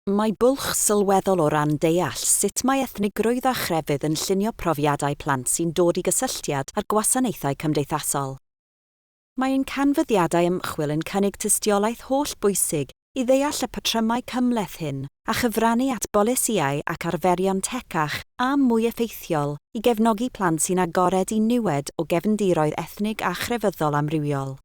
Mae bwlch sylweddol o ran deall sut mae ethnigrwydd a chrefydd yn llunio profiadau plant sy'n dod i gysylltiad â'r gwasanaethau cymdeithasol. Mae ein canfyddiadau ymchwil yn cynnig tystiolaeth holl-bwysig i ddeall y patrymau cymhleth hyn a chyfrannu at bolisïau ac arferion tecach a mwy effeithiol i gefnogi plant sy'n agored i niwed o gefndiroedd ethnig a chrefyddol amrywiol.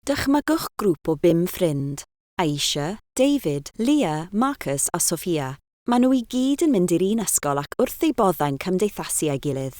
Dychmygwch grŵp o bum ffrind, Aisha, David, Leah, Marcus a Sophia. Maen nhw i gyd yn mynd i'r un ysgol ac wrth eu boddau'n cymdeithasu â'i gilydd.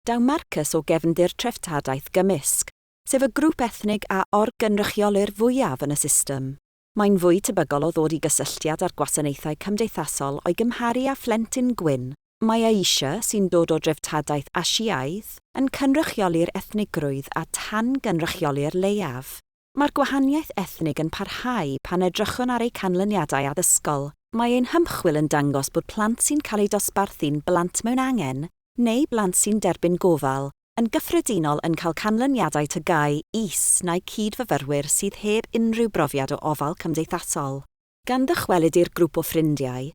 Daw Marcus o gefndir treftadaeth gymysg, sef y grŵp ethnig a orgynrychiolir fwyaf yn y system. Mae'n fwy tebygol o ddod i gysylltiad â'r gwasanaethau cymdeithasol o'i gymharu â phlentyn gwyn. Mae Aisha, sy'n dod o dreftadaeth Asiaidd, yn cynrychioli'r ethnigrwydd a tan-gynrychioli'r leiaf. Mae'r gwahaniaeth ethnig yn parhau pan edrychwn ar eu canlyniadau addysgol. Mae ein hymchwil yn dangos bod plant sy'n cael eu dosbarthu'n blant mewn angen, neu blant sy'n derbyn gofal, yn gyffredinol yn cael canlyniadau TGAU is na'u cyd-fyfyrwyr sydd heb unrhyw brofiad o ofal cymdeithasol. Gan ddychwelyd i'r grŵp o ffrindiau,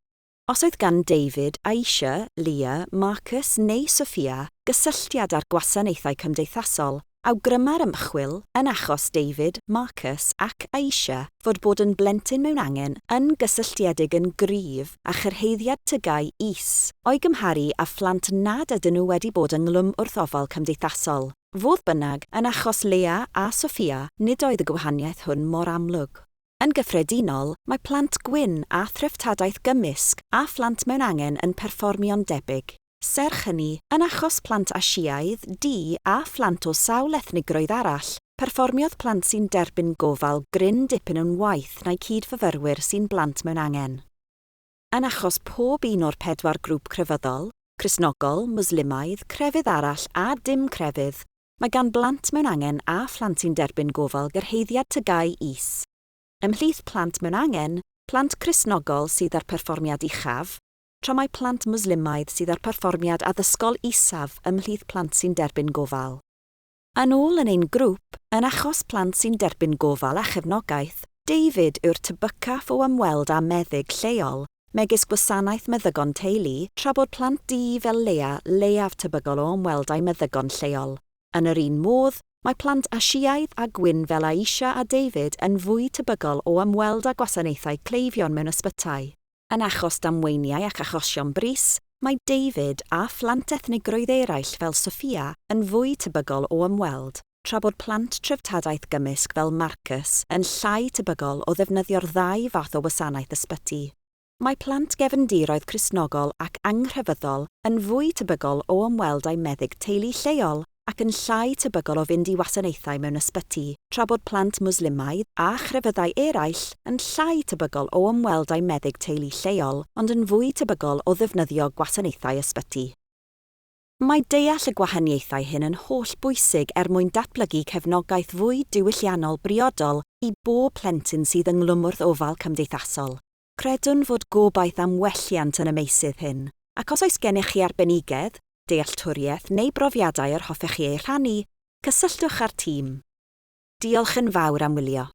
Os oedd gan David, Aisha, Leah, Marcus neu Sophia gysylltiad â'r gwasanaethau cymdeithasol, awgryma'r ymchwil, yn achos David, Marcus ac Aisha, fod bod yn blentyn mewn angen yn gysylltiedig yn gryf â chyrhaeddiad TGAU is, o'i gymharu â phlant nad ydyn nhw wedi bod ynghlwm wrth ofal cymdeithasol. Fodd bynnag, yn achos Leah a Sophia, nid oedd y gwahaniaeth hwn mor amlwg. Yn gyffredinol, mae plant gwyn a threftadaeth gymysg a phlant mewn angen yn perfformio'n debyg. Serch hynny, yn achos plant Asiaidd, Du a phlant o sawl ethnigrwydd arall, perfformiodd plant sy'n derbyn gofal gryn dipyn yn waeth na'u cyd-fyfyrwyr sy'n blant mewn angen. Yn achos pob un o'r pedwar grŵp crefyddol, Cristnogol, Mwslimaidd, crefydd arall a dim crefydd, Mae gan blant mewn angen a phlant sy'n derbyn gofal gyrhaeddiad TGAU is. Ymhlith plant mewn angen, plant Cristnogol sydd â'r perfformiad uchaf, tra mai plant Mwslimaidd sydd â'r perfformiad addysgol isaf ymhlith plant sy'n derbyn gofal. Yn ôl yn ein grŵp, yn achos plant sy'n derbyn gofal a chefnogaeth, David yw'r tebycaf o ymweld â meddyg lleol, megis gwasanaeth meddygon teulu, tra bod plant du fel Leah leiaf tebygol o ymweld â'i meddygon lleol. Yn yr un modd, mae plant Asiaidd a gwyn fel Aisha a David yn fwy tebygol o ymweld â gwasanaethau cleifion mewn ysbytai. Yn achos damweiniau ac achosion brys, mae David, a phlant ethnigrwydd eraill fel Sophia, yn fwy tebygol o ymweld, tra bod plant treftadaeth gymysg fel Marcus yn llai tebygol o ddefnyddio'r ddau fath o wasanaeth ysbyty. Mae plant gefndiroedd Cristnogol ac anghrefyddol yn fwy tebygol o ymweld â'u meddyg teulu lleol ac yn llai tebygol o fynd i wasanaethau mewn ysbyty, tra bod plant Mwslimaidd a chrefyddau eraill yn llai tebygol o ymweld â'u meddyg teulu lleol ond yn fwy tebygol o ddefnyddio gwasanaethau ysbyty. Mae deall y gwahaniaethau hyn yn hollbwysig er mwyn datblygu cefnogaeth fwy diwylliannol briodol i bob plentyn sydd ynghlwm wrth ofal cymdeithasol. Credwn fod gobaith am welliant yn y meysydd hyn, ac os oes gennych chi arbenigedd, dealltwriaeth neu brofiadau yr hoffech chi eu rhannu, cysylltwch â'r tîm. Diolch yn fawr am wylio.